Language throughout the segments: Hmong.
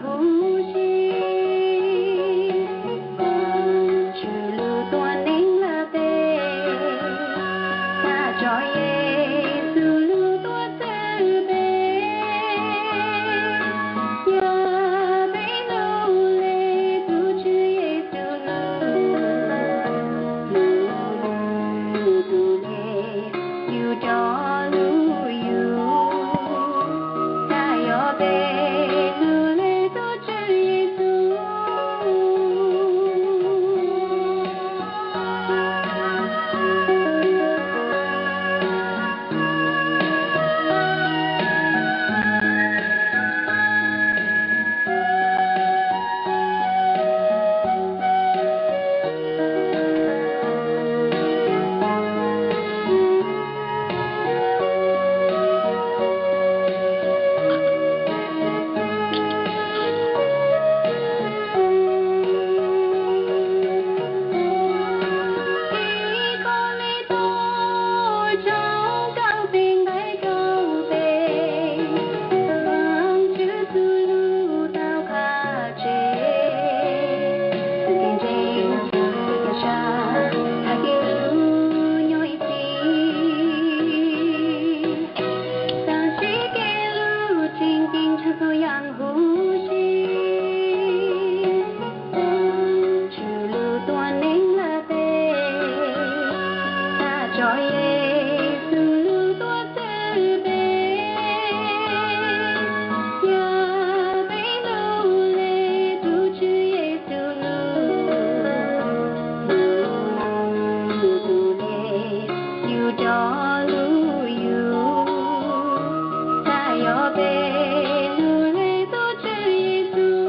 huv si, Vajtswv lub tuab neeg lawm peb, tag tso Yexus lub tuab txwv peb, yog peb hlub le tus Tswv Yexus lub, hlub tus me yug cov lub yug, tag yog peb hlub le tus Tswv Yexus. Ib qho me tub rau nkauj pem nqaij rau pem, Vajtswv tus lub tau qhab tseg, tus kev ntseeg txhua yam sab, hais kev hlub nyob ib txhis, tag tsis kev hlub tseem ceeb tshaj txhua yam huv si. Vajtswv lub tuab neeg lawm peb, tag tso Yexus lub tuab txwv peb, yog peb hlub le tus Tswv Yexus lub, hlub tus me yug cov lub yug, tag yog peb hlub le tus Tswv Yexus.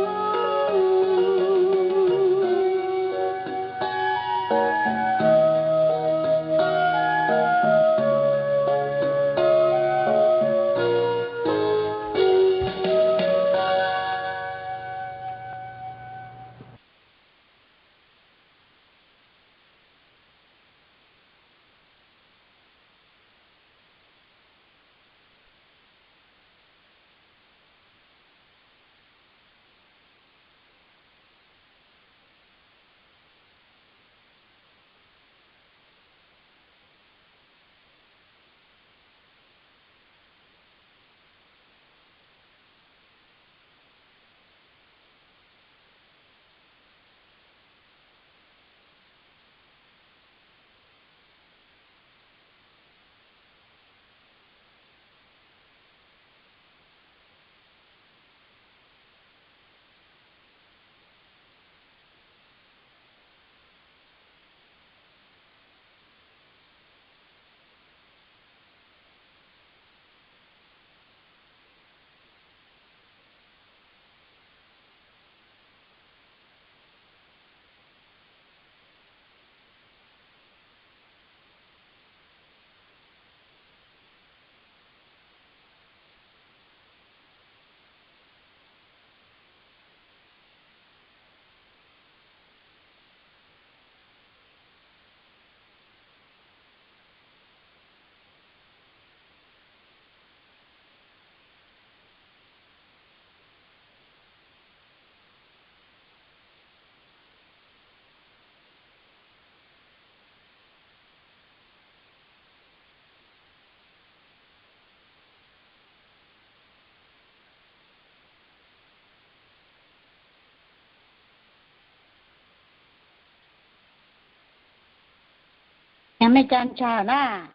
Mej ca ntshaw na,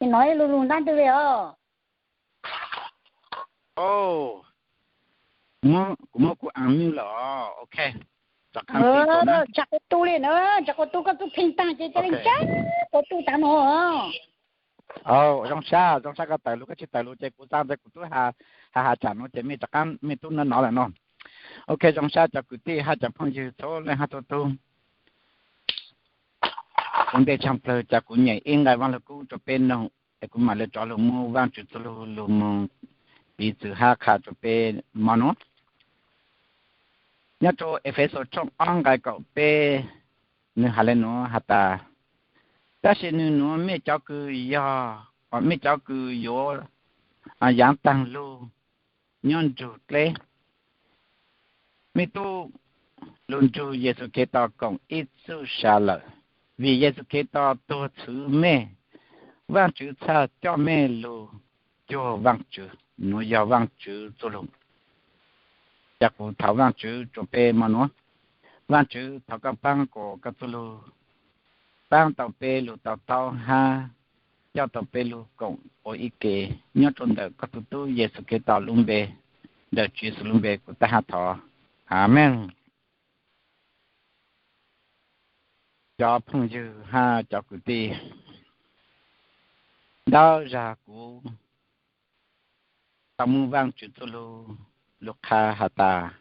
hnov ib lu lug ntab twg li os. Kuv muab kuv unmute lawm os. Ok, rov qab tib tug na. Tsa quas tu li na, tsa quas tu, koj tub pheej taag ces ca le ntsa quas tu taag no. Zoo sab, zoo sab koj tawm lug, koj tsi tawm lug ces kuv tsa ntawd kuv tub has has tsam nuav ces mej rov qab mej tub nov nov lawm no. Ok, zoo sab cov kwv tij hab cov phooj ywg txhua leej hab txhua tug. Ua ntej tshaj plawg ces kuv nyem ib nqai Vaaj Lug Kub rua peb noog es kuv mam le rov lug muab Vaajtswv txuj lug lug moog piv txwv hab qha rua peb mo nuav. Nyob rua Efexus tshooj ob nqai kaum peb, nwg has le nuav has tas, tab sis nwg nuav mej cov kws yog, mej cov kws yuav yaav taag lug, nyob nrug dleb. Mej tub lug nrug Yexus Khetos koom ib txuj sa lawm, vim Yexus Khetos tuag txhwv mej. Vaajtswv txhaj coj mej lug cuag Vaajtswv. Nuav yog Vaajtswv txuj lug. Ca kuv thov Vaajtswv rua peb mo nuav. Vaajtswv, thov koj paab kuas koj txuj lug paab tau peb lug to taub hab coj tau peb lug koom ua ib ke nyob rua ntawm koj tug tub Yexus Khetos lub npe. Ntawm Tswv Yexus lub npe kuv tab hab thov, Amees. Cov phooj ywg hab cov kwv tij, ntau zag kuv tau muab Vaajtswv txuj lug lug qha has tas,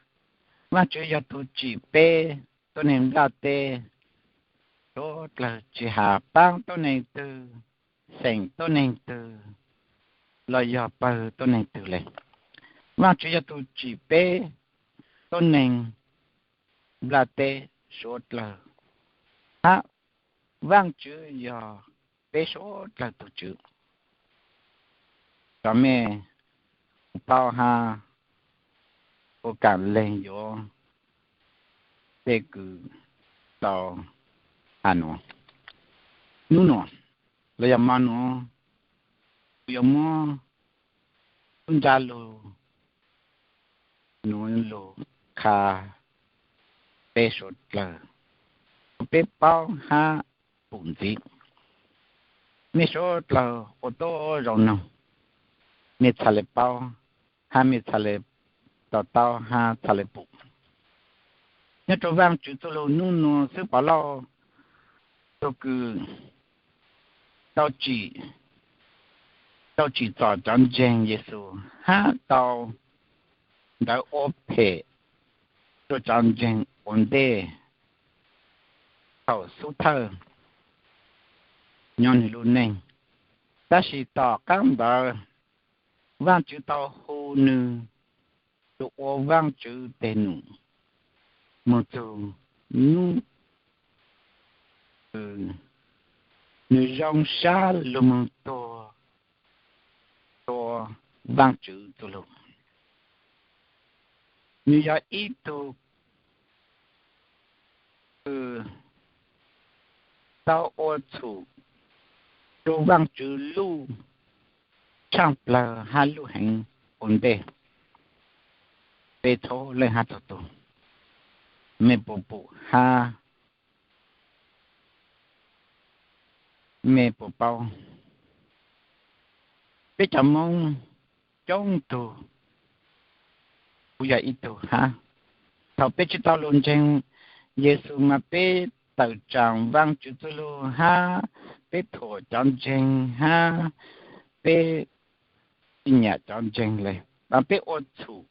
Vaajtswv yog tug tsim peb tuab neeg nplaj teb suav dlawg, tsi has paab tuab neeg twg, xeem tuab neeg twg, los yog pawg tuab neeg twg le. Vaajtswv yog tug tsim peb tuab neeg nplaj teb suav dlawg, hab Vaajtswv yog peb suav dlawg tug Tswv. Cov mej paub hab ua kaam leeg yuav tej kws tau has nuav, nub nuav los yog mo nuav, kuv yuav muab lub nra lug nuav lug qha peb suav dlawg, ua peb paub hab pum ntxiv. Mej suav dlawg ua tau zoo noog, mej txhaj le paub, hab mej txhaj le to taub hab txhaj le pum. Nyob rua Vaajtswv txuj lug nub nuav xwb, Povlauj tug kws tau tsim, tau tsim txom cov ntseeg Yexus hab tau ntawd ua phem rua cov ntseeg ua ntej thaum xub thawj nyob nwg lub neej. Tab sis tom qaab ntawd Vaajtswv tau hu nwg lug ua Vaajtswv teg num moog txug nub kws nwg zoo sab lug moog tuag rua Vaajtswv txuj lug. Nwg yog ib tug kws tau ua txhum rua Vaajtswv lub tshaaj plawg hab lub heev ua ntej. Peb txhua leej hab txhua tug, mej puas pum hab mej puas paub? Peb cov Moob coob tug, kuv yog ib tug hab, thaum peb tsi tau lug ntseeg Yexus mas peb tawm tsaam Vaajtswv txuj lug hab peb thuam cov ntseeg hab peb tsi nyam cov ntseeg le, mas peb ua txhum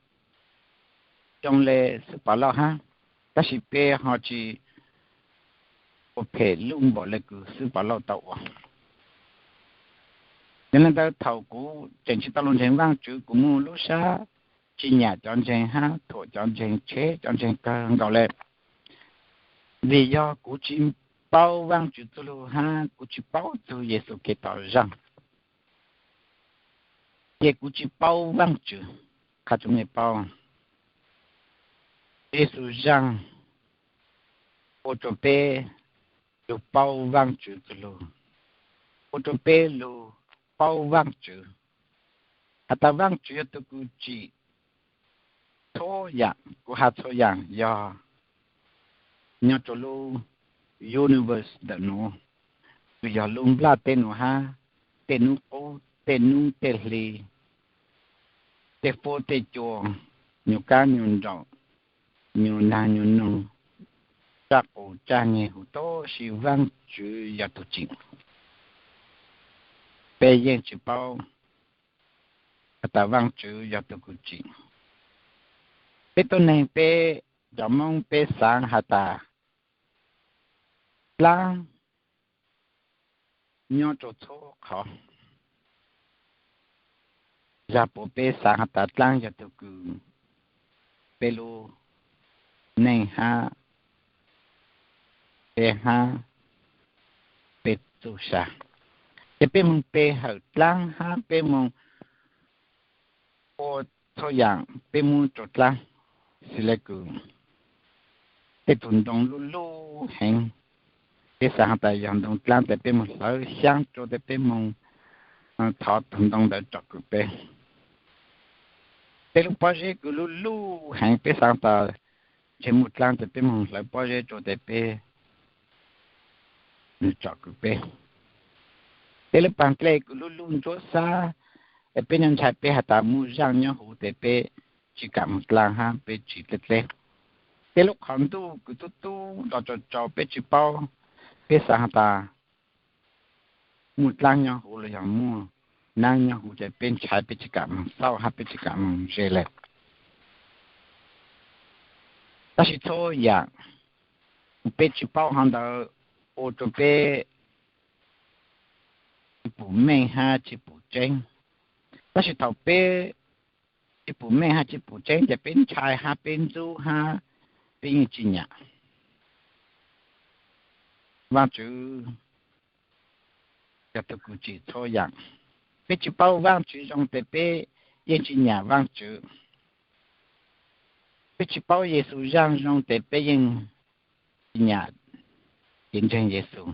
zoo le xwb Povlauj hab, tab sis peb ho tsi ua phem lub npaum le kws xwb Povlauj tau ua. Yog le ntawd thaum kuv tseem tsi tau lug ntseeg Vaajtswv kuv muaj lub sab tsi nyam cov ntseeg hab thuam cov ntseeg, tsheb cov ntseeg kawg nkaus le. Vim yog kuv tsi paub Vaajtswv txuj lug hab kuv tsi paub txug Yexus Khetos zaaj, ces kuv tsi paub Vaajtswv. Qha rua mej paub, Yexus zaaj ua rua peb lug paub Vaajtswv txuj lug, ua rua peb lug paub Vaajtswv. Has tas Vaajtswv yog tug kws tsim txhua yaam, kuv has txhua yaam yog nyob rua lub universe ntawm nuav, kws yog lub nplaj teb nuav hab, tej nub qub tej nub tej hli, tej fuab tej cua, nyuas kaab nyuas nraum, nyuas naag nyuas noog, tsaj qus tsaj nyeg huv, tab sis Vaajtswv yog tug tsim. Peb yeej tsi paub has tas Vaajtswv yog tug kws tsim. Peb tuab neeg, peb cov Moob peb xaav has tas dlaab nyob rua txhua qhov. Zag puas peb xaav has tas dlaab yog tug kws peb lub neej hab peb hab peb txuj sa, ces peb moog pe hawm dlaab hab peb moog ua txhua yaam peb muab rua dlaab, xws le kws tej tug ntoo luj luj heev, peb xaav has tas yog ntoo dlaab tes peb moog hlawv xyaab rua tes peb moog thov tug ntoo ntawd tsom kwm peb. Tej lub pob zeb kws luj luj heev peb xaav tas ntshe muaj dlaab tes peb moog hlawv pob zeb rua tes peb nwg tsom kwm peb. Tej lub paag dlej kws luj luj ntsuab xab, es peb nyob ntshai peb has tas muaj zaaj nyob huv tes peb tsi kam moog dlaab hab peb tsi dleb dleb. Tej lub qhov ntuj kws tub tub los tsaus tsaus peb tsi paub, peb xaav has tas muaj dlaab nyob huv los yog muaj naab nyob huv ces peb ntshai peb tsi kam moog xauj hab peb tsi kam moog ze le. Tab sis txhua yaam peb tsi paub hov ntawd ua rua peb tsi pum meej hab tsi pum tseeb. Tab sis thaum peb tsi pum meej hab tsi pum tseeb ces peb ntshai hab peb ntxub hab peb yeej tsi nyam. Vaajtswv yog tug kws tsim txhua yaam. Peb tsi paub Vaajtswv zoo tes peb yeej tsi nyam Vaajtswv. Peb tsi paub Yexus zaaj zoo tes peb yeej tsi nyam kev ntseeg Yexus.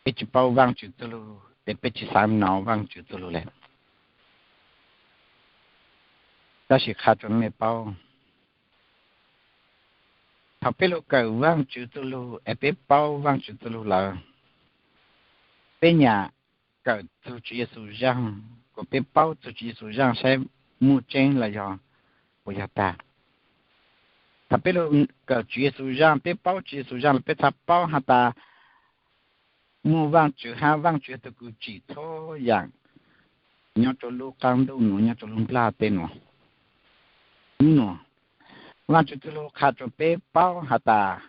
Peb tsi paub Vaajtswv txuj lug tes peb tsi xaav nov Vaajtswv txuj lug le. Tab sis qha rua mej paub, thaum peb lug kawm Vaajtswv txuj lug es peb paub Vaajtswv txuj lug lawm, peb nyam kawm txug Tswv Yexus zaaj, kuas peb paub txug Tswv Yexus zaaj saib muaj tseeb los yog puas yog tag. Thaum peb lug kawm Tswv Yexus zaaj, peb paub Tswv Yexus zaaj los peb txhaj paub has tas muaj Vaajtswv hab Vaajtswv yog tug kws tsim txhua yaam nyob rua lub qaab ntuj nuav, nyob rua lub nplaj teb nuav. Nub nuav, Vaajtswv txuj lug qha rua peb paub has tas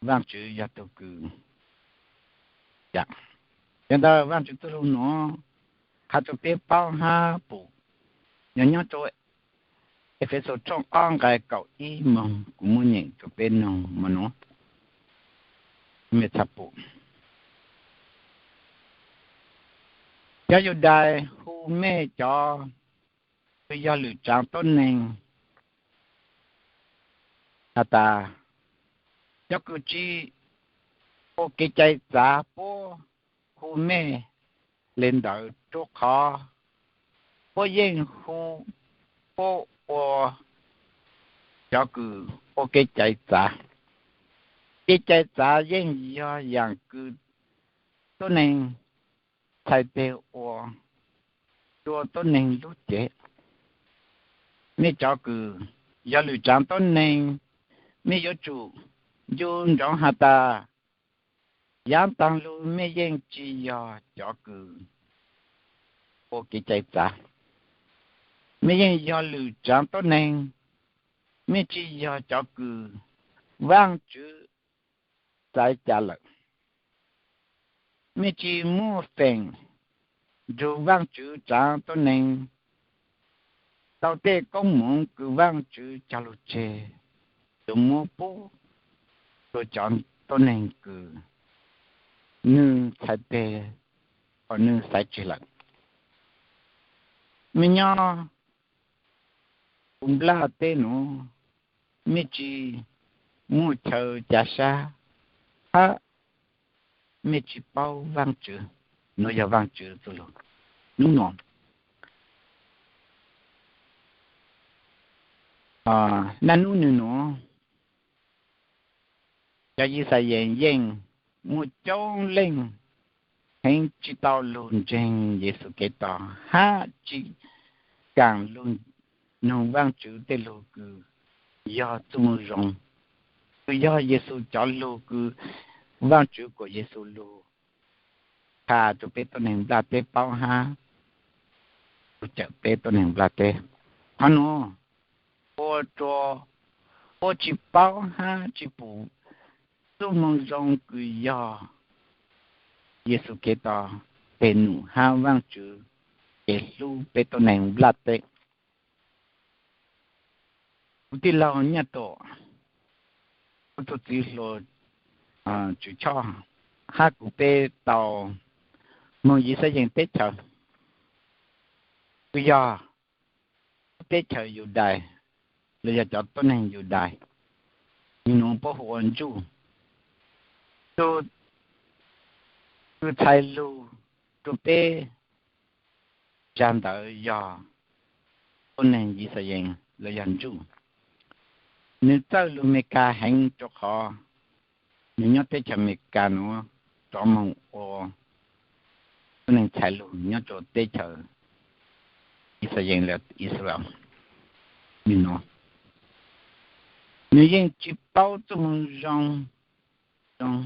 Vaajtswv yog tug kws, yog ntawd Vaajtswv txuj lug nuav qha rua peb paub hab pum, yog nyob rua Efexus tshooj ob nqai kaum ib moog, kuv muab nyeem rua peb noog moog nuav, mej txhaj pum. Cov Yudais hu mej cov kws yog lwm tsaav tuab neeg has tas, cov kws tsi ua kev cai txav puab hu mej le ntawd, rua qhov puab yeej hu puab ua cov kws ua kev cai txav. Kev cai txav yeej yog yaam kws tuab neeg txhais teg ua rua tuab neeg lub cev. Mej cov kws yog lwm tsaav tuab neeg, mej yuav tsum ncu ntsoov has tas, yaav taag lug mej yeej tsi yog cov kws ua kev cai txav. Mej yeej yog lwm tsaav tuab neeg, mej tsi yog cov kws Vaajtswv txav ca lawm. Mej tsi muaj feem nrug Vaajtswv tsaav tuab neeg tau tej koob moov kws Vaajtswv cog lug tseg, yuav muab pub rua cov tuab neeg kws nwg txhais teg, uas nwg xaiv tseg lawm. Mej nyob huv nplaj teb nuav, mej tsi muaj chaw ca sab, hab mej tsi paub Vaajtswv. Nuav yog Vaajtswv txuj lug. Nub nuav, naj nub nwg nuav, cov Yixalayees yeej muaj coob leej heev tsi tau lug ntseeg Yexus Khetos hab tsi kaam lug noog Vaajtswv tej lug kws yog txuj moo zoo, kws yog Yexus cov lug kws Vaajtswv kuas Yexus lug qha rua peb tuab neeg nplaj teb paub hab lug cawm peb tuab neeg nplaj teb. Qhov nuav ua rua puab tsi paub hab tsi pum txuj moo zoo kws yog Yexus Khetos peg num hab Vaajtswv kev hlub peb tuab neeg nplaj teb. Kuv tij laug Nyaj Tuam, kuv tug txiv hluas Tswv Choj, hab kuv peb tau mus Yixalayees teb chaws, uas yog teb chaws Yudais, los yog cov tuab neeg Yudais, nws puab hu ua Ntsuj. Tus kws txhais lug rua peb zag ntawd yog tuab neeg Yixalayees los yog Ntsuj. Nws txawj lug Amelikas heev rua qhov nws nyob teb chaws Amelikas nuav rov moog ua tuab neeg txhais lug nyob rua teb chaws Yixalayees los Israel. Nws yeej tsi paub txuj moo zoo zoo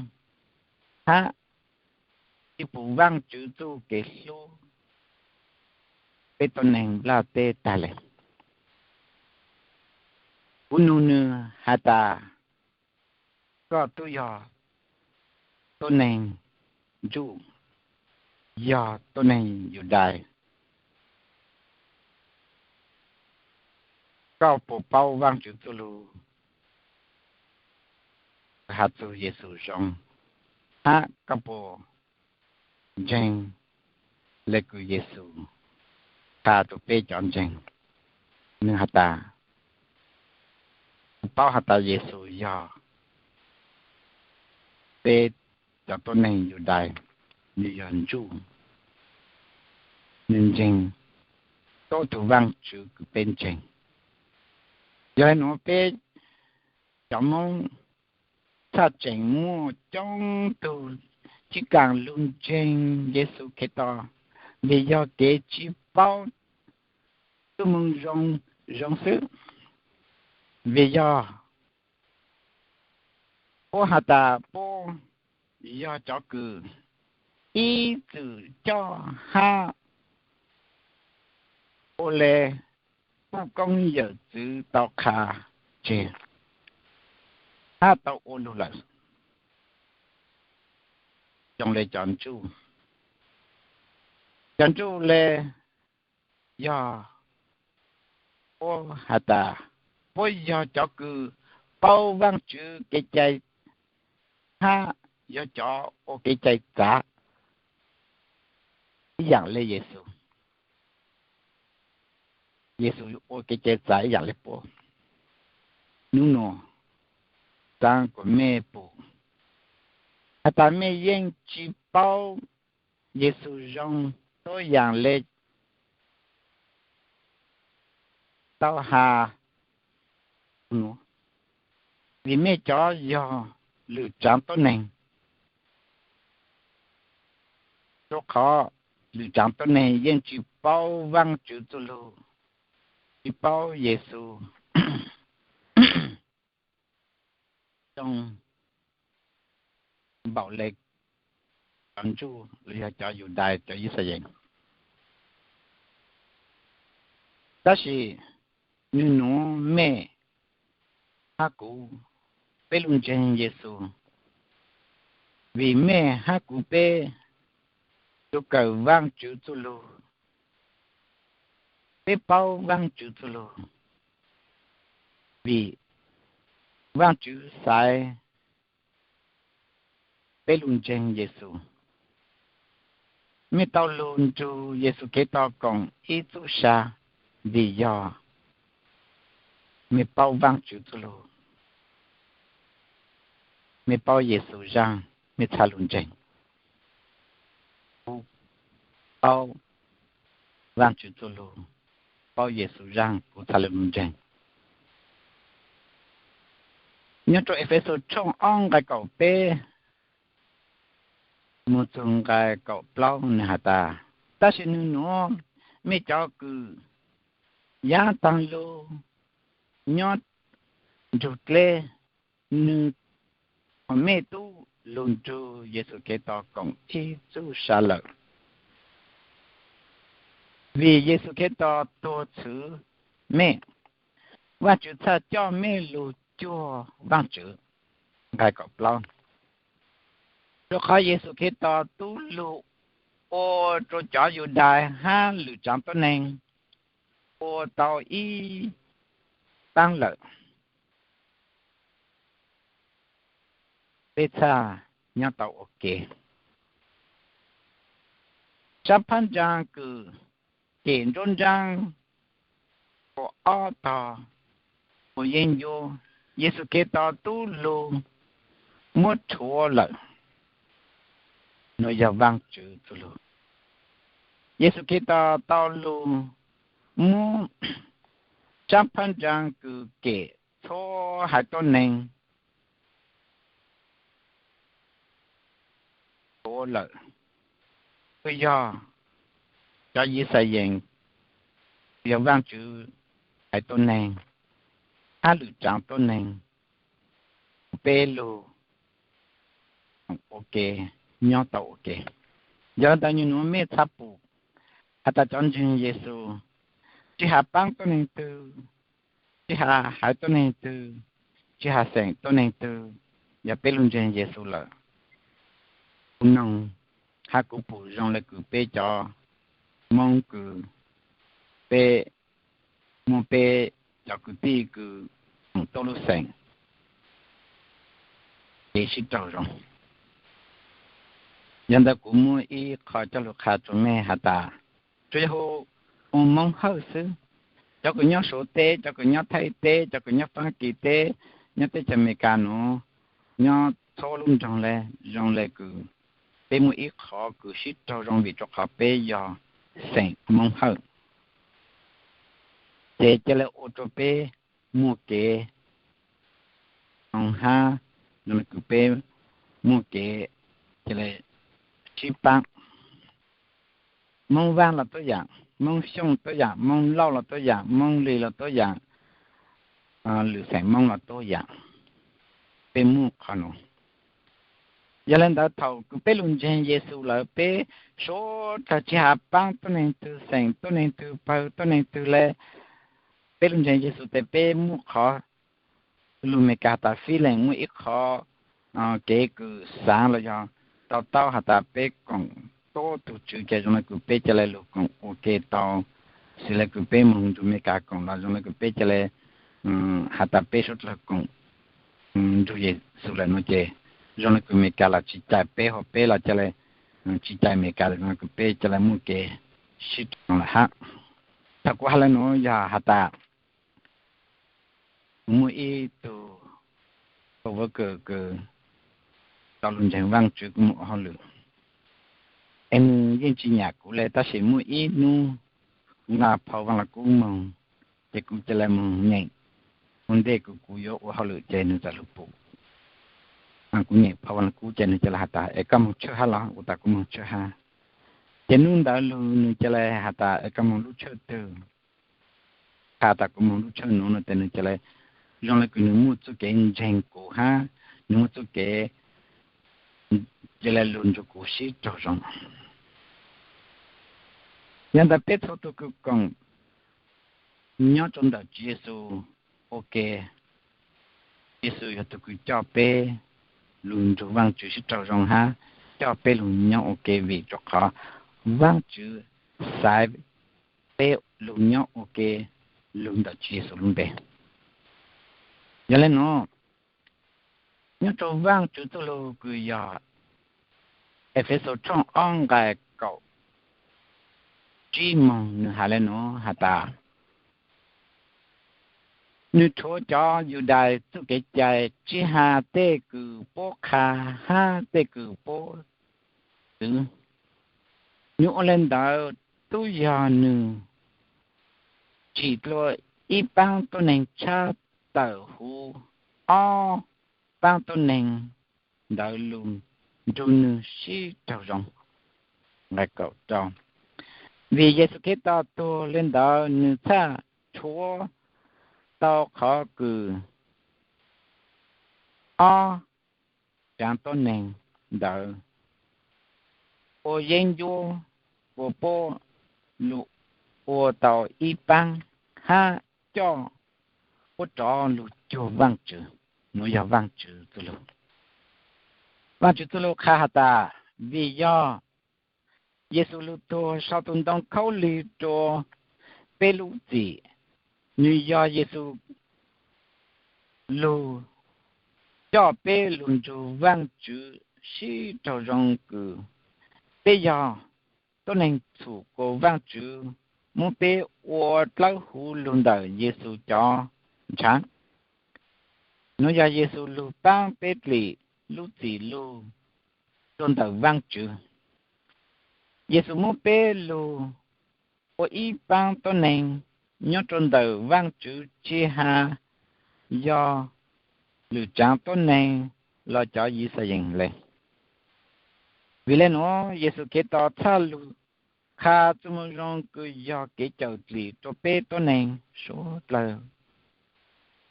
hab tsi pum Vaajtswv txuj kev hlub peb tuab neeg nplaj teb taag le. Kuv nug nws has tas, koj tub yog tuab neeg Ntsuj, yog tuab neeg Yudais, koj puas paub Vaajtswv txuj lug has txug Yexus zoo, hab koj puas ntseeg le kws Yexus has rua peb cov ntseeg? Nws has tas, kuv paub has tas Yexus yog peb cov tuab neeg Yudais, nws yog Ntsuj, nws ntseeg tub tug Vaajtswv kws peb ntseeg. Yog le nuav peb cov Moob txhaj tseem muaj coob tug tsi kaam lug ntseeg Yexus Khetos, vim yog kev tsi paub txuj moo zoo zoo xwb. Vim yog puab has tas puab yog cov kws ib txwm coj hab ua le kuj koob yawm txwv tau qha tseg hab tau ua lug lawm. Zoo le cov Ntsuj, cov Ntsuj le yog puab has tas puab yog cov kws paub Vaajtswv kev cai hab yog cov ua kev cai txav ib yaam le Yexus. Yexus ua kev cai txav ib yaam le puab. Nub nua, xaav kuas mej pum has tas mej yeej tsi paub Yexus zoo tuab yaam le tau has nua, vim mej cov yog lwm tsaav tuab neeg, rua qhov lwm tsaav tuab neeg yeej tsi paub Vaajtswv txuj lug, tsi paub Yexus zoo npaum le cov Ntsuj los yog cov Yudais, cov Yixalayees. Tab sis nwg nuav mej hab kuv, peb lug ntseeg Yexus, vim mej hab kuv peb lug kawm Vaajtswv txuj lug, peb paub Vaajtswv txuj lug, vim Vaajtswv xaiv peb lug ntseeg Yexus. Mej tau lug nrug Yexus Khetos koom ib txuj sa, vim yog mej paub Vaajtswv txuj lug, mej paub Yexus zaaj, mej txhaj lug ntseeg. Kuv paub Vaajtswv txuj lug, paub Yexus zaaj, kuv txhaj lug ntseeg. Nyob rua Efexus tshooj ob nqai kaum peb mus txug nqai kaum plaub nwg has tas, tab sis nwg nuav mej cov kws yaav taag lug nyob nrug dleb, nwg, mej tub lug nrug Yexus Khetos koom ib txuj sa lawm. Vim Yexus Khetos tuag txhwv mej, Vaajtswv txhaj coj mej lug cuag Vaajtswv. Nqai kaum plaub, rua qhov Yexus Khetos tub lug ua rua cov Yudais hab lwm tsaav tuab neeg ua tau ib paab lawm, peb txhaj nyob tau ua ke. Tsab phab ntsa kws kem nruab nraab ua ob tog ua yeeb ncuab, Yexus Khetos tub lug muab rhuav lawm. Nuav yog Vaajtswv txuj lug. Yexus Khetos tau lug muab tsab phab ntsa kws kem txhua haiv tuab neeg rhuav lawm. Kuj yog cov Yixalayees, yog Vaajtswv haiv tuab neeg hab lwm tsaav tuab neeg, peb lug ua ke, nyob tau ua ke. Yog le ntawd nwg nuav mej txhaj pum has tas cov ntseeg Yexus, tsi has paab tuab neeg twg, tsi has haiv tuab neeg twg, tsi has xeem tuab neeg twg, yog peb lug ntseeg Yexus lawm, kuv noog hab kuv pum zoo le kws peb cov Moob kws peb muaj peb cov kwv tij kws tub lub xeem kev sib raug zoo. Yog ntawd kuv muaj ib qho coj lug qha rua mej has tas, tsuas yog hu ua Moob Hawj xwb, cov kws nyob Suav teb, cov kws nyob Thaib teb, cov kws nyob Faab Kis teb, nyob teb chaws Amelikas nuav, nyob txhua lub nroog le, zoo le kws peb muaj ib qhov kws sib raug zoo vim rua qhov peb yog xeem Moob Hawj, ces ca le ua rua peb muaj kev zoo hab zoo le kws peb muaj kev ca le sib paab. Moob Vaaj los tuab yaam, Moob Xyooj tuab yaam, Moob Lauj los tuab yaam, Moob Lis los tuab yaam, lwm xeem Moob los tuab yaam, peb muaj qhov nuav. Yog le ntawd thaum kws peb lug ntseeg Yexus lawm, peb suav dlawg tsi has paab tuab neeg twg, xeem tuab neeg twg, pawg tuab neeg twg le, peb lug ntseeg Yexus tes peb muaj qhov lug Amelikas tas feeling, muaj ib qhov kev kws xaav los yog to taub has tas peb koom tuab tug Tswv ces zoo le kws peb ca le lug koom ua ke tau, xws le kws peb moog nrug Amelikas koom los zoo le kws peb ca le has tas peb suav dlawg koom nrug Yexus lawm no ces zoo le kws Amelikas los tsi cais peb, hos peb los ca le tsi cais Amelikas, zoo le kws peb ca le muaj kev sib raug lawm hab. Thaum kuv has le nuav yog has tas kuv muaj ib tug coworker kws tau lug ntseeg Vaajtswv, kuv moog ua hauj lwm, es nwg yeej tsi nyam kuv le, tab sis muaj ib nub kuv nqa phau Vaaj Lug Kub moog, ces kuv ca le moog nyeem ua ntej kws kuv yuav ua hauj lwm ces nwg txawm lug pum kuv nyeem phau Vaaj Lug Kub ces nwg ca le has tas, es koj moog tshawj hab los? Ua tas kuv moog tshawj hab. Ces nub ntawd lug nwg ca le has tas, es koj moog lub tshawj twg? Has tas kuv moog lub tshawj nuav no tes nwg ca le, zoo le kws nwg muaj txuj kev ntseeg kuv hab nwg muaj txuj kev ca le lug nrug kuv sib raug zoo. Yog ntawd peb txhua tug kws koom nyob rua ntawm Tswv Yexus ua ke, Yexus yog tug kws coj peb lug nrug Vaajtswv sib raug zoo hab coj peb lug nyob ua ke, vim rua qhov Vaajtswv xaiv peb lug nyob ua ke lug ntawm Tswv Yexus lub npe. Yog le nuav, nyob rua Vaajtswv txuj lug kws yog Efexus tshooj ob nqai kaum tsib moog, nwg has le nuav has tas, nwg rhuav cov Yudais txuj kev cai, tsi has tej kws puab qha hab tej kws puab txwv. Nwg ua le ntawd tub yog nwg tsim dlua ib paab tuab neeg tshab tawm huv ob paab tuab neeg ntawd lug nrug nwg sib raug zoo. Nqai kaum rau, vim Yexus Khetos tuag le ntawd nwg txhaj rhuav tau qhov kws ob tsaav tuab neeg ntawd ua yeeb ncuab, ua puab lug ua tau ib paab hab coj puab rov lug cuag Vaajtswv. Nuav yog Vaajtswv txuj lug. Vaajtswv txuj lug qha has tas, vim yog Yexus lug tuag sau tug ntoo khaub lig rua peb lub txim, nwg yog Yexus lug coj peb lug nrug Vaajtswv sib raug zoo kws peb yog tuab neeg txhum kuas Vaajtswv muab peb ua dlawb huv lug ntawm Yexus cov ntshav. Nuav yog Yexus lug paab peb dlim lub txim lug rua ntawm Vaajtswv. Yexus muab peb lug ua ib paab tuab neeg nyob rua ntawm Vaajtswv, tsi has yog lwm tsaav tuab neeg los cov Yixalayees le. Vim le nuav Yexus Khetos txhaj lug qha txuj moo zoo kws yog kev cawm dlim rua peb tuab neeg suav dlawg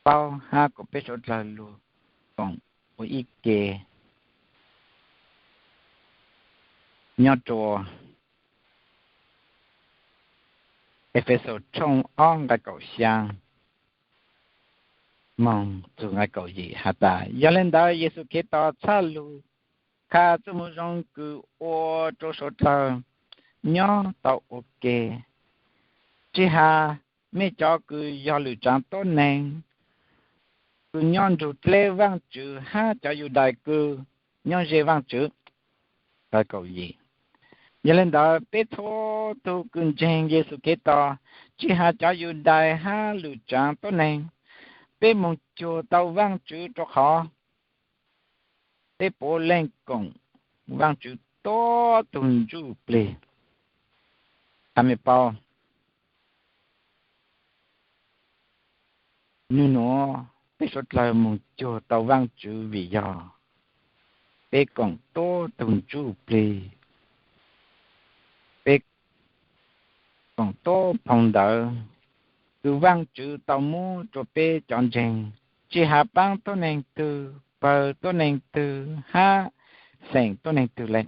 paub hab kuas peb suav dlawg lug koom ua ib ke nyob rua Efexus tshooj ob nqai kaum xyaa moog txug nqai kaum yim has tas, yog le ntawd Yexus Khetos txhaj lug qha txuj moo zoo kws ua rua suav dlawg nyob tau ua ke, tsi has mej cov kws yog lwm tsaav tuab neeg kws nyob nrug dleb Vaajtswv hab cov Yudais kws nyob ze Vaajtswv. Yog le ntawd peb txhua tug kws ntseeg Yexus Khetos, tsi has cov Yudais hab lwm tsaav tuab neeg, peb moog cuag tau Vaajtswv rua qhov peb puav leej koom Vaajtswv tuab tug ntsuj plig. Qha mej paub, nwg nuav peb suav dlawg moog cuag tau Vaajtswv vim yog peb koom tuab tug ntsuj plig, peb koom tuab phoo ntawv kws Vaajtswv tau muab rua peb cov ntseeg, tsi has paab tuab neeg twg, pawg tuab neeg twg hab xeem tuab neeg twg le.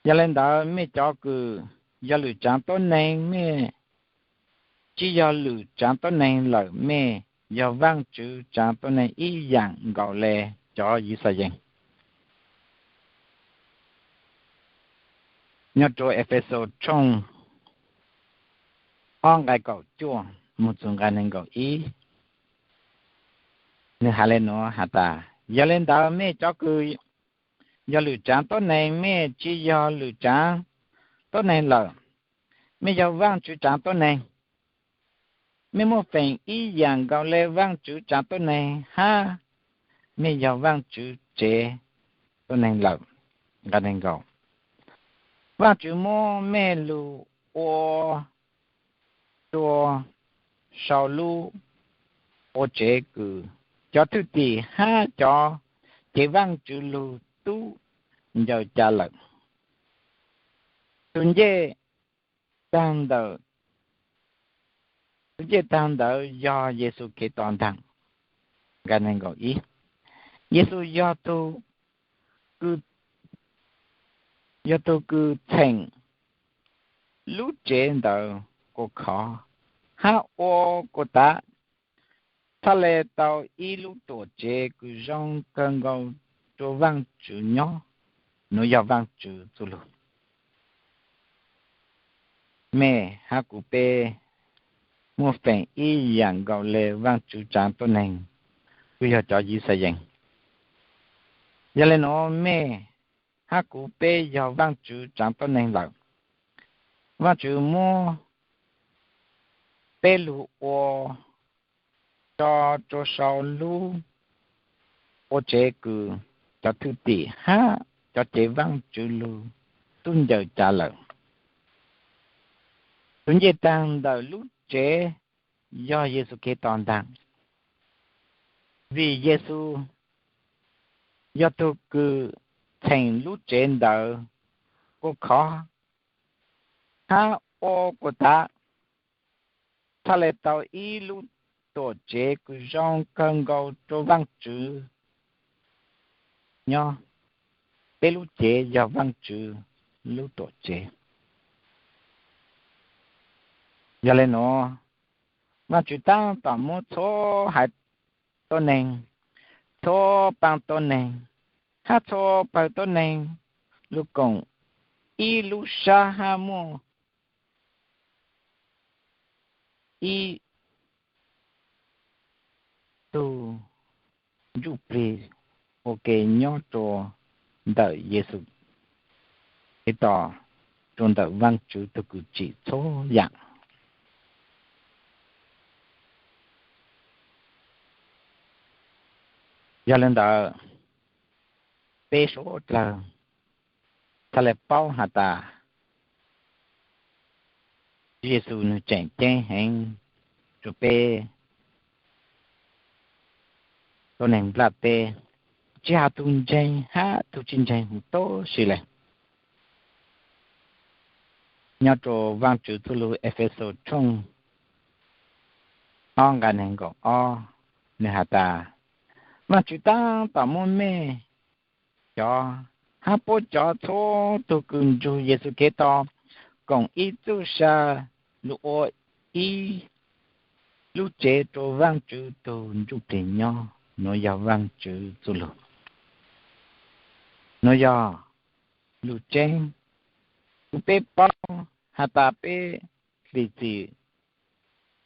Yog le ntawd mej cov kws yog lwm tsaav tuab neeg, mej tsi yog lwm tsaav tuab neeg lawm, mej yog Vaajtswv tsaav tuab neeg ib yaam nkaus le cov Yixalayees. Nyob rua Efexus tshooj ob nqai kaum cuaj moog txug nqai neeg nkaum ib, nwg has le nuav has tas, yog le ntawd mej cov kws yog lwm tsaav tuab neeg, mej tsi yog lwm tsaav tuab neeg lawm, mej yog Vaajtswv tsaav tuab neeg. Mej muaj feem ib yaam nkaus le Vaajtswv tsaav tuab neeg hab mej yog Vaajtswv tsev tuab neeg lawm. Nqai neeg nkaum, Vaajtswv muab mej lug ua rua sau lub ua tsev kws cov thwj tim hab cov cev Vaajtswv lug tub ncaws ca lawm. Tug ncej taag ntawd, tug ncej taag ntawd yog Yexus Khetos ntaag. Nqai neeg nkaum ib, Yexus yog tug kws, yog tug kws txheem lub tsev ntawd kua khov hab ua kua tav, txhaj le tau ib lub tuam tsev kws zoo kawg nkaus rua Vaajtswv nyob. Nuav yog Vaajtswv txuj lug. Mej hab kuv peb muaj feem ib yaam nkaus le Vaajtswv tsaav tuab neeg, kws yog cov Yixalayees. Yog le nuav mej hab kuv peb yog Vaajtswv tsaav tuab neeg lawm. Vaajtswv muab peb lug ua, tso rua sau lub ua tsev kws cov thwj tim hab cov cev Vaajtswv lug tub ncaws ca lawm. Tug ncej taag ntawm lub tsev yog Yexus Khetos ntaag, vim Yexus yog tug kws txheem lub tsev ntawd kua khov hab ua kua tav, txhaj le tau ib lub tuam tsev kws zoo kawg nkaus rua Vaajtswv nyob. Peb lub cev yog Vaajtswv lub tuam tsev. Yog le nuav, Vaajtswv taab tom muab txhua haiv tuab neeg, txhua paab tuab neeg, hab txhua pawg tuab neeg lug koom ib lub sab hab muaj ib tug ntsuj plig ua ke nyob rua ntawm Yexus Khetos rau ntawm Vaajtswv tug kws tsim txhua yaam. Yog le ntawd, peb suav dlawg txhad le paub has tas Tswv Yexus nwg tseem ceeb heev rua peb tuab neeg nplaj teb, tsi has tug ntseeg hab tug tsi ntseeg huv tub si le. Nyob rua Vaajtswv txuj lug Efexus tshooj ob nqai neeg nkaum ob, nwg has tas, Vaajtswv taab tom muab mej cov hab puab cov txhua tug kws nrug Yexus Khetos koom ib txuj sa lug ua ib lub tsev rua Vaajtswv tug ntsuj plig nyob. Nuav yog Vaajtswv txuj lug. Nuav yog lug tseeb, kuv peb paub has tas peb hlim txim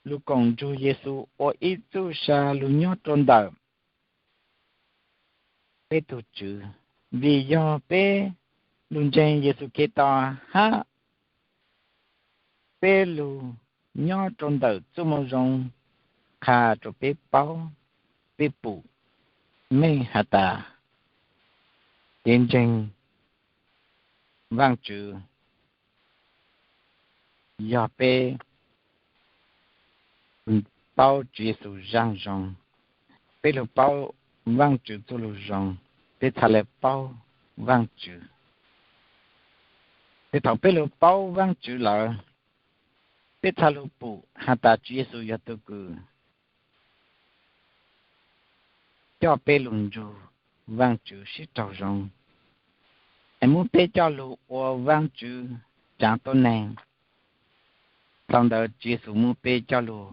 lug koom nrug Yexus ua ib txuj sa lug nyob rua ntawm peb tug Tswv, vim yog peb lug ntseeg Yexus Khetos hab peb lug nyob rua ntawm txuj moo zoo qha rua peb paub, peb pum meej has tas kev ntseeg Vaajtswv yog peb paub Tswv Yexus zaaj zoo. Peb lug paub Vaajtswv txuj lug zoo, peb txhad le paub Vaajtswv. Thaus peb lug paub Vaajtswv lawm, peb txhad lug pum has tas Tswv Yexus yog tug kws coj peb lug nrug Vaajtswv sib raug zoo, es muab peb coj lug ua Vaajtswv tsaav tuab neeg. Thaus ntawd Tswv Yexus muab peb coj lug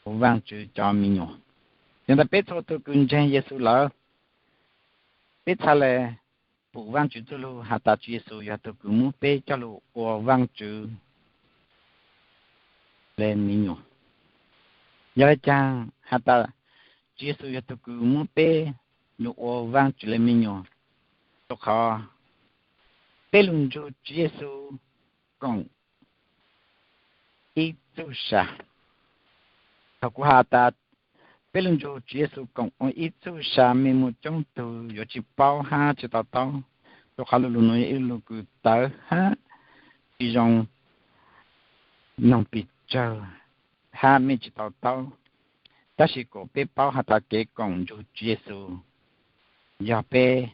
ua Vaajtswv cov me nyuam. Yog ntawd peb txhua tug kws ntseeg Yexus lawm, peb txhad le pum Vaajtswv txuj lug has tas Tswv Yexus yog tug kws muab peb coj lug ua Vaajtswv le me nyuam. Yog le caag has tas Tswv Yexus yog tug kws muab peb lug ua Vaajtswv le me nyuam? Rua qhov peb lug nrug Tswv Yexus koom ib txuj sa. Thaus kuv has tas peb lug nrug Tswv Yexus koom ua ib txuj sa, mej muaj coob tug yuav tsi paub hab tsi to taub, rua qhov lu lug nuav yog ib lu lug kws tawv hab tsi zoo noog pes tsawg hab mej tsi to taub. Tab sis kuas peb paub has tas kev koom nrug Tswv Yexus yog peb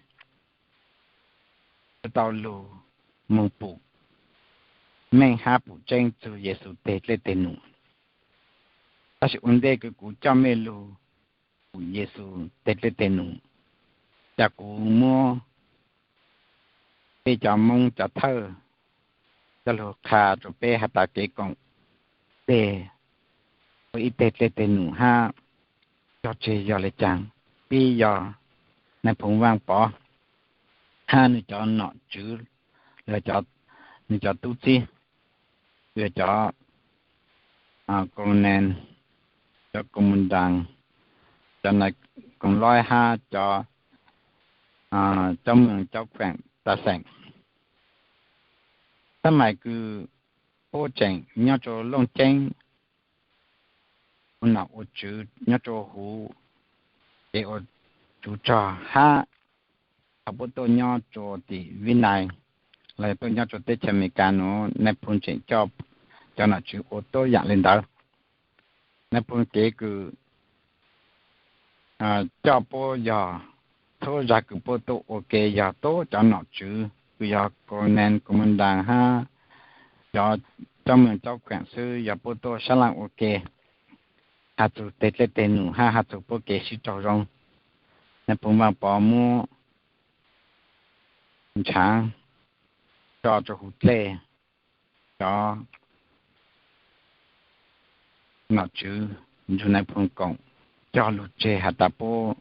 tau lug moog pum meej hab pum tseeb txug Yexus teg dlej teg num. Tab sis ua ntej kws kuv coj mej lug pum Yexus teg dlej teg num, ca kuv muab peb cov Moob cov thawj coj lug qha rua peb has tas kev koom teg ua ib teg dlej teg num hab cog tseg yog le caag. Peb yog Nais Phoo Vaaj Pov hab nwg cov nom tswv, nwg cov tub txib, yog cov colonel, cov commandant, cov nais koom loib hab cov, cov moos cov kheem tas xeem. Tab mais kws puab tseem nyob rua Looj Ceeb ua nom ua tswv nyob rua huv, es ua tswv rog hab thaus puab tuaj nyob rua tim Vib Nais, los yog tuaj nyob rua teb chaws Amelikas nuav, Nais Phoo tseem coj cov nom tswv ua tuab yaam le ntawd. Nais Phoo kev kws coj puab yog txhua zag kws puab tuaj ua ke yog tuab cov nom tswv kws yog colonel, commandant hab cov, cov moos cov kheem xwb, yog puab tuaj sab laaj ua ke has txug teg dlej teg num hab has txug puab kev sib raug zoo. Nais Phoo Vaaj Pov muab ntshaav tso rua huv dlej, cov nom tswv nrug Nais Phoo koom cog lug tseg has tas puab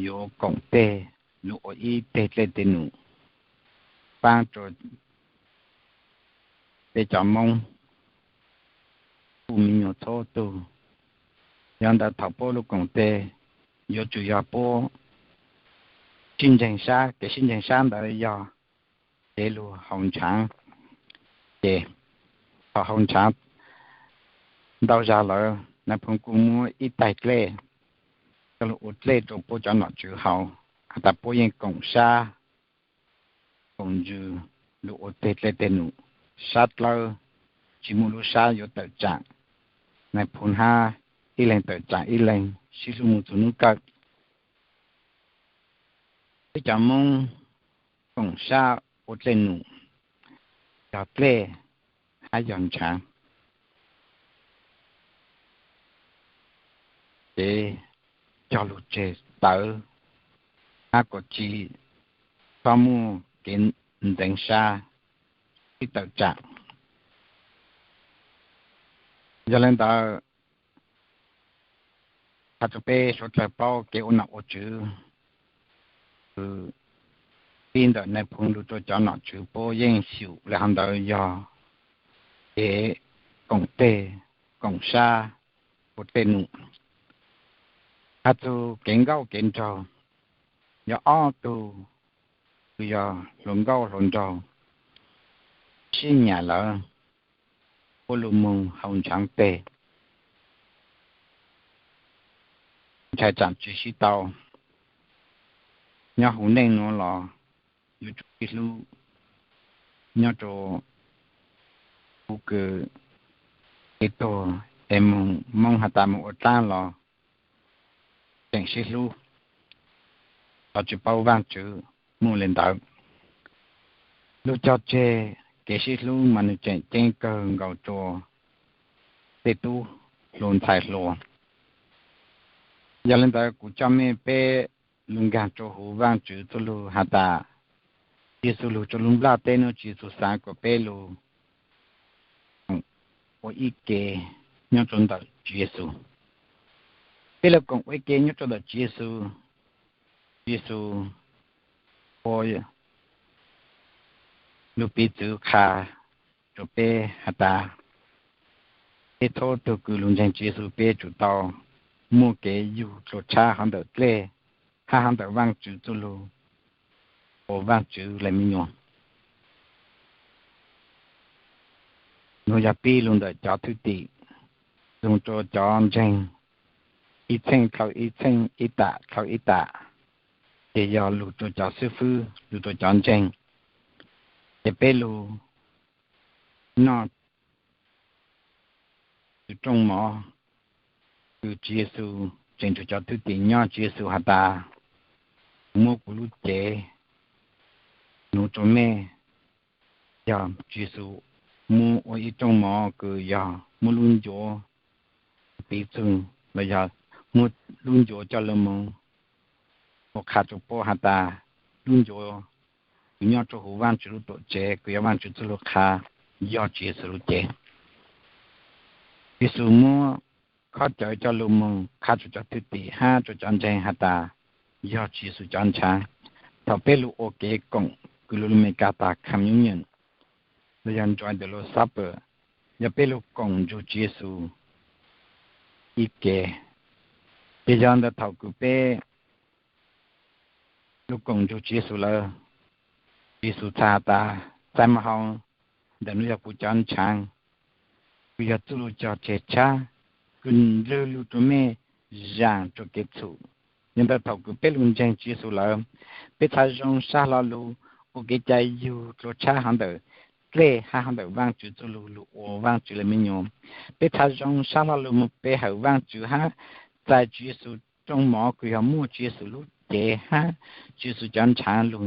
yuav koom teg lug ua ib teg dlej teg num paab rua peb cov Moob kuj me nyuam txhua tug. Yog ntawd thaus puab lug koom teg, yuav tsum yog puab sib ntseeg sab, kev sib ntseeg sab ntawd yog cev lug haus ntshaav. Ces thaus haus ntshaav ntau zag lawm, Nais Phoo kuj muab ib taig dlej coj lug ua dlej rua puab cov nom tswv haus has tas puab yeej koom sab koom ntsws lug ua teg dlej teg num, sab dlawb tsi muaj lub sab yuav tawm tsaam. Nais Phoo hab ib leeg tawm tsaam ib leeg sib hlub moog txug nub kawg. Peb cov Moob koom sab ua dlej num, yog dlej hab yog ntshaav. Ces cog lug tseg tawv hab kuas tsi txhob muaj kev ntxeev sab ib tawm tsaam. Yog le ntawd, has rua peb suav dlawg paub kev ua nom ua tswv, pib ntawm Nais Phoo lug rua cov nom tswv puab yeej xyum le hov ntawd yog kev koom teg koom sab ua dlej num. Has txug kev nkauj kev nraug, yog ob tug kws yog hluas nkauj hluas nraug sib nyam lawm, puab lug moog haus ntshaav teg, ntshai tsaam tsi sib tau. Nyob huv neej nuav los yuav tsum sib hlub, nyob rua huv kws kev tuag es moog Moob has tas moog ua dlaab los tseem sib hlub, los tsi paub Vaajtswv muaj le ntawd. Lug cog tseg kev sib hlub mas nwg tseem ceeb kawg nkaus rua tej tub hluas ntxhais hluas. Yog le ntawd kuv coj mej peb lug nkaag rua huv Vaajtswv txuj lug has tas, Tswv Yexus lug rua lub nplaj teb nuav, Tswv Yexus xaav kuas peb lug koom ua ib ke nyob rua ntawm Tswv Yexus. Peb lug koom ua ib ke nyob rua ntawm Tswv Yexus, Tswv Yexus ua lug piv txwv qha rua peb has tas, peb txhua tug kws lug ntseeg Tswv Yexus peb tsum tau muaj kev yug dlua tshab hov ntawm dlej hab hov ntawm Vaajtswv txuj lug, ua Vaajtswv le me nyuam. Nuav yog pib lug ntawm cov thwj tim, lug rua cov ntseeg ib txheej dlhau ib txheej, ib tam dlhau ib tam, ces yog lug rua cov xwb fwb, lug rua cov ntseeg. Ces peb lug noj tug rooj mov kws Tswv Yexus tseem nrug cov thwj tim nyob. Tswv Yexus has tas, kuv muab kuv lub cev nuv rua mej. Yog Tswv Yexus muab ua ib rooj mov kws yog muab lub ncuav piv txug los yog muab lub ncuav coj lug moog ua qha rua puab has tas, lub ncuav kws nyob rua huv Vaajtswv lub tuam tsev kws yog Vaajtswv txuj lug qha yog Tswv Yexus lub cev. Tswv Yexus muab khob cawv coj lug moog qha rua cov thwj tim hab rua cov ntseeg has tas, yog Tswv Yexus cov ntshaav. Thaus peb lug ua kev koom kws lug lub Meskas tas communion los yog join the Lord's Supper, yog peb lug koom nrug Tswv Yexus ib ke. Ces yog ntawd thaus kws peb lug koom nrug Tswv Yexus lawm, Tswv Yexus txhais has tas, txais moog haus, ntawm nuav yog kuv cov ntshaav, kws yog txuj lug cog tseg tshab, kws ntxwg lug rua mej zaam rua kev txhum. Yog ntawd thaus kws peb lug ntseeg Tswv Yexus lawm, peb txhad zoo sab hlo lug ua kev cai yug dlua tshab hov ntawm dlej hab hov ntawm Vaajtswv txuj lug, lug ua Vaajtswv le me nyuam. Peb txhad zoo sab hlo lug moog pe hawm Vaajtswv hab txais Tswv Yexus rooj mov kws yog muaj Tswv Yexus lub cev hab Tswv Yexus cov ntshaav lug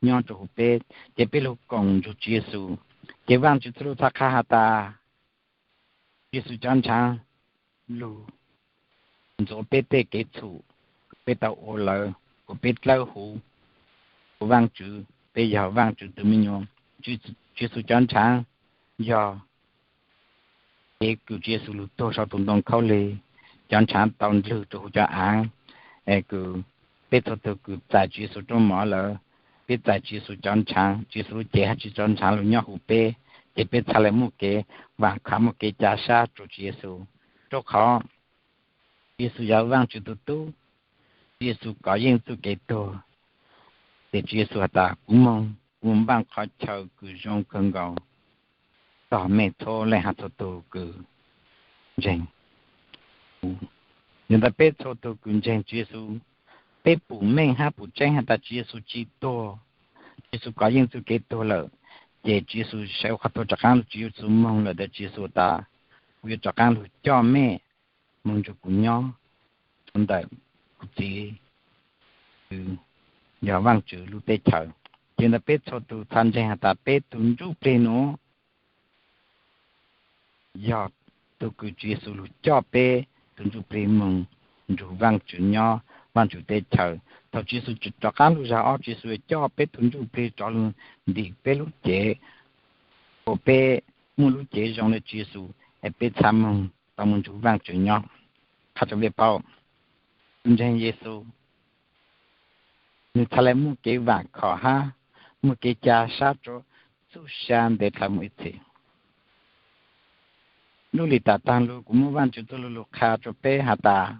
nyob rua huv peb, ces peb lug koom nrug Tswv Yexus. Ces Vaajtswv txuj lug txhad qha has tas, Tswv Yexus cov ntshaav lug ntxuav peb tej kev txhum kws peb tau ua lawm, kuas peb dlawb huv, kuas Vaajtswv, peb yog Vaajtswv tug me nyuam. Tswv Yexus cov ntshaav yog kev kws Tswv Yexus lug tuag sau tug ntoo khaub lig, cov ntshaav tau ndlwg rua huv cov aav, kws peb txhua tug kws txais Tswv Yexus rooj mov lawm, peb txais Tswv Yexus cov ntshaav, Tswv Yexus lub cev hab Tswv Yexus cov ntshaav lug nyob huv peb, ces peb txhad le muaj kev vaam khav, muaj kev ca sab rua Tswv Yexus. Rua qhov Tswv Yexus yog Vaajtswv tug tub, Tswv Yexus kov yeej txuj kev tuag, ces Tswv Yexus has tas, kuv moog kuv npaj qhov chaw kws zoo kawg nkaus txog mej txhua leej hab txhua tug kws ntseeg. Yog ntawd peb txhua tug kws ntseeg Tswv Yexus, peb pum meej hab pum tseeb has tas Tswv Yexus tsi tuag, Tswv Yexus kov yeej txuj kev tuag lawm, ces Tswv Yexus sawv qhov tuag rov qaab lug, Tswv Yexus moog lawm ntawd Tswv Yexus tas, kuv yuav rov qaab lug coj mej moog nrug kuv nyob rua ntawm kuv Txiv kws yog Vaajtswv lub teb chaws. Ces ntawd peb txhua tug txhad ntseeg has tas peb tug ntsuj plig nuav yog tug kws Tswv Yexus lug coj peb tug ntsuj plig moog nrug Vaajtswv nyob Vaajtswv teb chaws. Thaus Tswv Yexus rov qaab lug zag ob, Tswv Yexus yuav coj peb tug ntsuj plig rov lug ntim peb lub cev, ua peb muaj lub cev zoo le Tswv Yexus es peb txhad moog tau moog nrug Vaajtswv nyob. Qha rua mej paub, tug ntseeg Yexus nwg txhad le muaj kev vaam khom hab muaj kev ca sab rua txuj sa ntev dlhau moog ib txhis. Lub lim taam taag lug kuv muab Vaajtswv txuj lug lug qha rua peb has tas,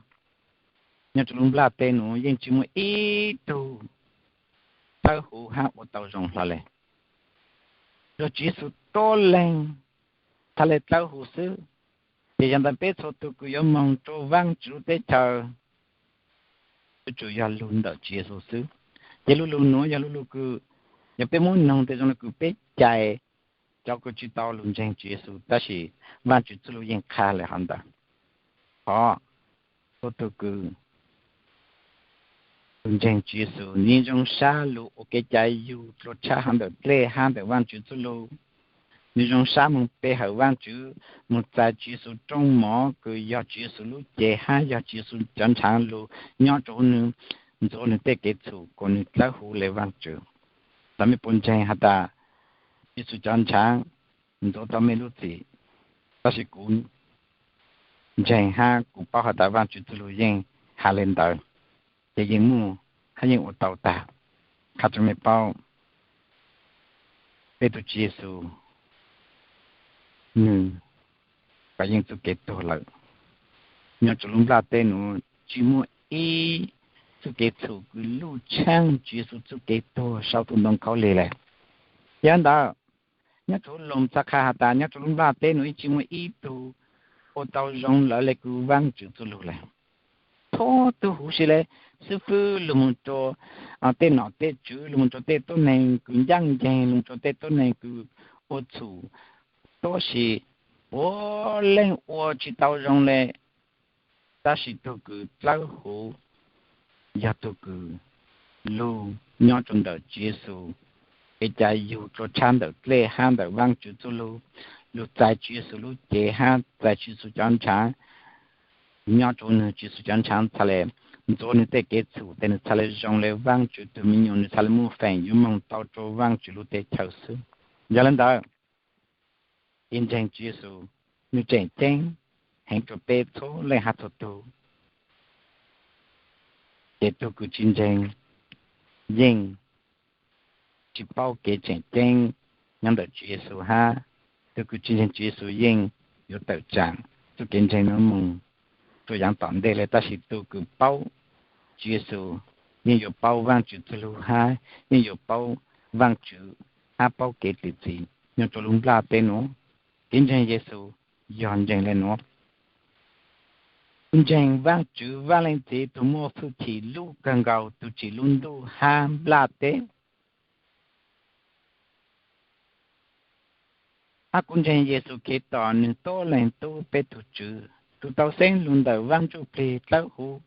nyob rua lub nplaj teb nuav yeej tsi muaj ib tug dlawb huv hab ua tau zoo hlo le. Yog Tswv Yexus tuab leeg txhad le dlawb huv xwb. Ces yog ntawd peb txhua tug kws yuav moog rua Vaajtswv lub teb chaws, yuav tsum yog lug ntawm Tswv Yexus xwb. Ces lu lug nuav yog lu lug kws yog peb muab noog tej zoo le kws peb cais cov kws tsi tau lug ntseeg Tswv Yexus, tab sis Vaajtswv txuj lug yeej qha le hov ntawd. Hov, txhua tug kws lug ntseeg Tswv Yexus nwg zoo sab lug ua kev cai yug dlua tshab hov ntawm dlej hab ntawm Vaajtswv txuj lug. Nwg zoo sab moog pe hawm Vaajtswv, moog txais Tswv Yexus rooj mov kws yog Tswv Yexus lub cev hab yog Tswv Yexus cov nrhaav lug nyob rua huv nwg, ntxuav nwg tej kev txhum kuas nwg dlawb huv le Vaajtswv. Txawm mej puas ntseeg has tas Tswv Yexus cov nrhaav ntxuav tau mej lub txim, tab sis kuv ntseeg hab kuv paub has tas Vaajtswv txuj lug yeej has le ntawd, ces yeej muaj hab yeej ua tau tag. Qha rua mej paub, peb tug Tswv Yexus nwg kov yeej txuj kev tuag lawm. Nyob rua lub nplaj teb nuav tsi muaj ib txuj kev txhum kws luj tshaaj Tswv Yexus txuj kev tuag sau tus ntoo khaub lig le. Yog ntawd, nyob rua lug txhad qha has tas nyob rua lub nplaj teb nuav yeej tsi muaj ib tug ua tau zoo lawv le kws Vaajtswv txuj lug le. Txhua tug huv si le, xwb fwb lug moog rua tej nom tej tswv, lug moog rua tej tuab neeg kws ncaaj nceeg, lug moog rua tej tuab neeg kws ua txhum, tab sis puav leej ua tsi tau zoo le. Tab sis tug kws dlawb huv yog tug kws lug nyob rua ntawm Tswv Yexus kev cai yug dlua tshab ntawm dlej hab ntawm Vaajtswv txuj lug, lug txais Tswv Yexus lub cev hab txais Tswv Yexus cov nrhaav, nyob rua nwg Tswv Yexus cov nrhaav txhad le ntxuav nwg tej kev txhum tes nwg txhad le zoo le Vaajtswv tug me nyuam, nwg txhad le muaj feem yuav moog tau rua Vaajtswv lub teb chaws xwb. Yog le ntawd, kev ntseeg Tswv Yexus nwg tseem ceeb heev rua peb txhua leej hab txhua tug. Ces tug kws tsi ntseeg yeej tsi paub kev tseem ceeb nyob ntawm Tswv Yexus hab tug kws tsi ntseeg Tswv Yexus yeej yuav tawm tsaam txuj kev ntseeg nuav moog rua yaav tom ntej le. Tab sis tug kws paub Tswv Yexus yeej yuav paub Vaajtswv txuj lug hab yeej yuav paub Vaajtswv hab paub kev txwv txim nyob rua lub nplaj teb nuav. Kev ntseeg Yexus yog ntseeg le nuav: Kuv ntseeg Vaajtswv Vaaj Leej Txiv tug muaj fwj chim lub kawg nkaus, tug tsim lub ntuj hab nplaj teb. Hab kuv ntseeg Yexus Khetos, nwg tuab leeg tub peb tug Tswv, tug tau xeeb lug ntawm Vaaj Ntsuj Plig dlawb huv,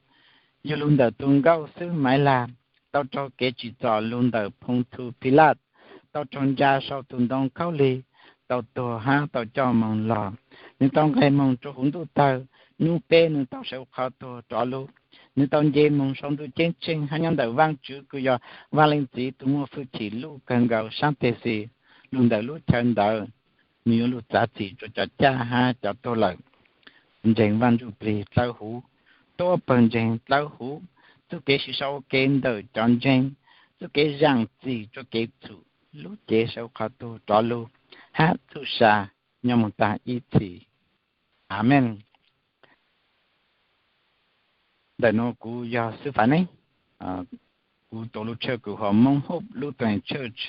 yug lug ntawm tug nkauj xwb Maiv Lag, tau raug kev tsim txom lug ntawm Phoo Thu Philaj, tau raug ntsa sau tug ntoo khaub lig, tau tuag hab tau coj moog lug. Nwg tau nqeg moog rua huv ntuj tawg, nub peb nwg tau sawv qhov tuag rov lug. Nwg tau nce moog sau ntuj ceeb tsheej hab nyob ntawm Vaajtswv kws yog Vaaj Leej Txiv tug muaj fwj chim lub kawg nkaus saab teg xis. Lug ntawm lub chaw ntawd, nwg yuav lug txav txim rua cov caj hab cov tuag lawm. Ntseeg Vaaj Ntsuj Plig dlawb huv, tuab pawg ntseeg dlawb huv, txuj kev sib sau ua ke ntawm cov ntseeg, txuj kev zaam txim rua kev txhum, lub cev sawv qhov tuag rov lug, hab txuj sa nyob moog taag ib txhis. Amees. Ntawm nuav kuv yog Xwb Faiv Neeb, kuv tuav lub tshawj kws hu ua Hmoob Hope Lutheran Church.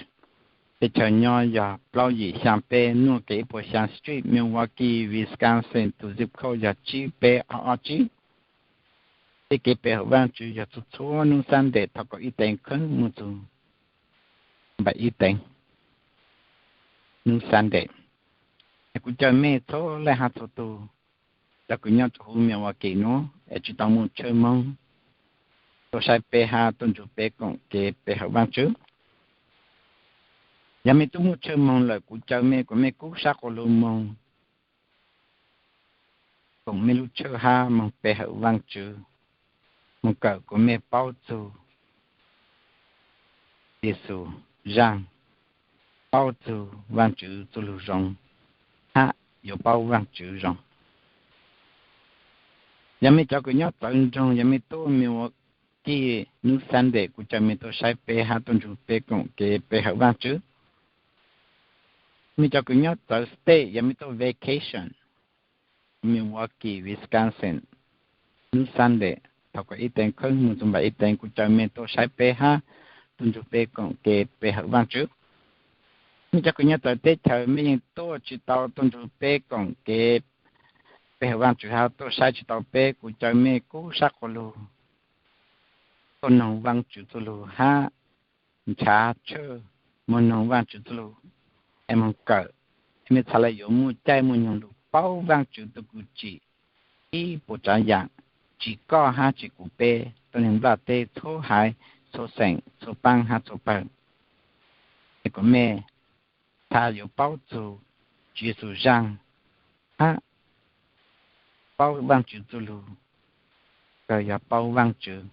Teb chaws nyob yog plaub yim xyaa peb, Nuaj Kev ib puas xyaa Street, Milwaukee, Wisconsin, tus zip code yog tsib peb ob ob tsib. Tej kev pe hawm Vaajtswv yog txhua txhua nub Sunday thaum kaum ib teev kheeb moog txug npaum ib teev nub Sunday. Kuv caw mej txhua leej hab txhua tug, cov kws nyob rua huv Milwaukee nuav es tsi tau muaj tshawj moog, tuaj saib peb hab tuaj nrug peb koom kev pe hawm Vaajtswv. Yog mej tub muaj tshawj moog lawm, kuv caw mej kuas mej kub sab quas lug moog koom mej lub tshawj hab moog pe hawm Vaajtswv, moog kawm kuas mej paub txug Yexus zaaj, paub txug Vaajtswv txuj lug zoo, hab yuav paub Vaajtswv zoo. Yog mej cov kws nyob txawv nroog, yog mej tuaj Milwaukee nub Sunday, kuv caw mej tuaj saib peb hab tuaj nrug peb koom kev pe hawm Vaajtswv. Mej cov kws nyob txawv state, yog mej tuaj vacation Milwaukee, Wisconsin nub Sunday thaum kaum ib teev kheeb moog txug npaum ib teev, kuv caw mej tuaj saib peb hab tuaj nrug peb koom kev pe hawm Vaajtswv. Mej cov kws nyob txawv teb chaws, mej yeej tuaj tsi tau tuaj nrug peb koom kev pe hawm Vaajtswv hab tuaj saib tsi tau peb, kuv caw mej kub sab quas lug tuaj noog Vaajtswv txuj lug hab nrhav tshawj moog noog Vaajtswv txuj lug es moog kawm, es mej txhad le yuav muaj caij muaj nyoog lug paub Vaajtswv tug kws tsim ib puas tsaav yaam, tsim koj hab tsim kuv peb tuab neeg nplaj teb txhua haiv, txhua xeem, txhua paab hab txhua pawg. Es kuas mej txhad yuav paub txug Tswv Yexus zaaj hab paub Vaajtswv txuj lug, kawg yog paub Vaajtswv,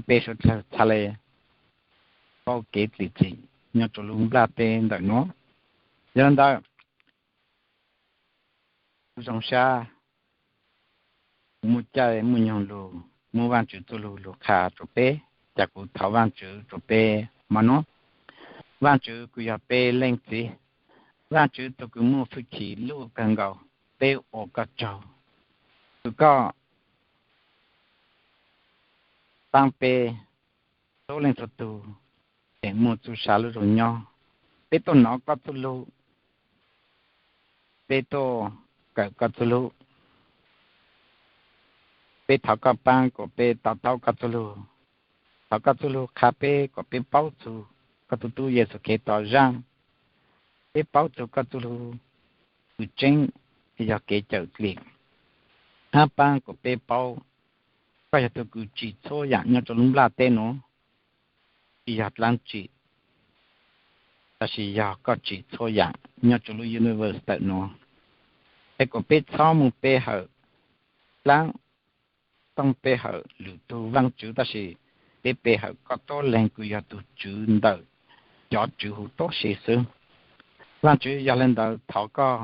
peb suav dlawg txhad le paub kev txim txim nyob rua lub nplaj teb ntawm nuav. Yog le ntawd, zoo sab kuv muaj caij muaj nyoog lug muab Vaajtswv txuj lug lug qha rua peb, cas kuv thov Vaajtswv rua peb mo nuav. Vaajtswv kws yog peb leej txiv, Vaajtswv tug kws muaj fwj chim luj kawg nkaus, peb ua koj tsaug, kws koj paab peb txhua leej txhua tug tseem muaj txuj sa lub zug nyob. Peb tuaj nov koj txuj lug, peb tuaj kawm koj txuj lug, peb thov koj paab kuas peb to taub koj txuj lug. Thov koj txuj lug qha peb kuas peb paub txug koj tug tub Yexus Khetos zaaj, peb paub txug koj txuj lug kws tseeb yog kev cawm dlim, hab paab kuas peb paub koj yog tug kws tsim txhua yaam nyob rua lub nplaj teb nuav, tsi yog dlaab tsi, tab sis yog koj tsim txhua yaam nyob rua lub universe tawm nuav. Es kuas peb txhob moog pe hawm dlaab, txhob moog pe hawm lwm tug vaajtswv, tab sis peb pe hawm koj tuab leeg kws yog tug tswv ntawm cov tswv huv tuab si xwb. Vaajtswv, yog le ntawd thov koj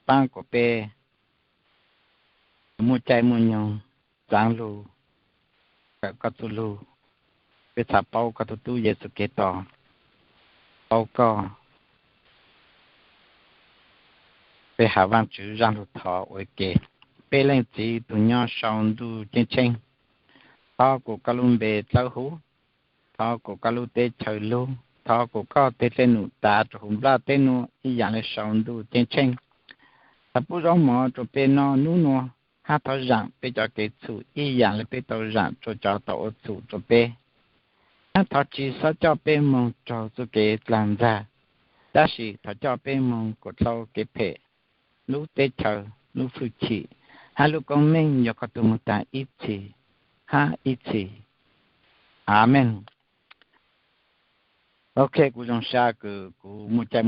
paab kuas peb muaj caij muaj nyoog txaav lug kawm koj txuj lug, peb txhad paub koj tug tub Yexus Khetos, paub koj. Peb has Vaajtswv zaaj lug thov ua ke. Peb leej txiv tug nyob sau ntuj ceeb tsheej, thov kuas koj lub npe dlawb huv, thov kuas koj lub teb chaws lug, thov kuas koj teg dlej num tav rua huv nplaj teb nuav ib yaam le sau ntuj ceeb tsheej. Txhad pub zaub mov rua peb noj nub nuav, hab thov zaam peb cov kev txhum ib yaam le peb tau zaam rua cov tau ua txhum rua peb. Hab thov tsi xob coj peb moog raug txuj kev dlaag ntxag, tab sis thov coj peb moog kuas dlhau kev phem, lub teb chaws, lub fwj chim, hab lub koob meej yuav koj tug moog taag ib txhis hab ib txhis. Amees. Ok, kuv zoo sab kws kuv muaj caij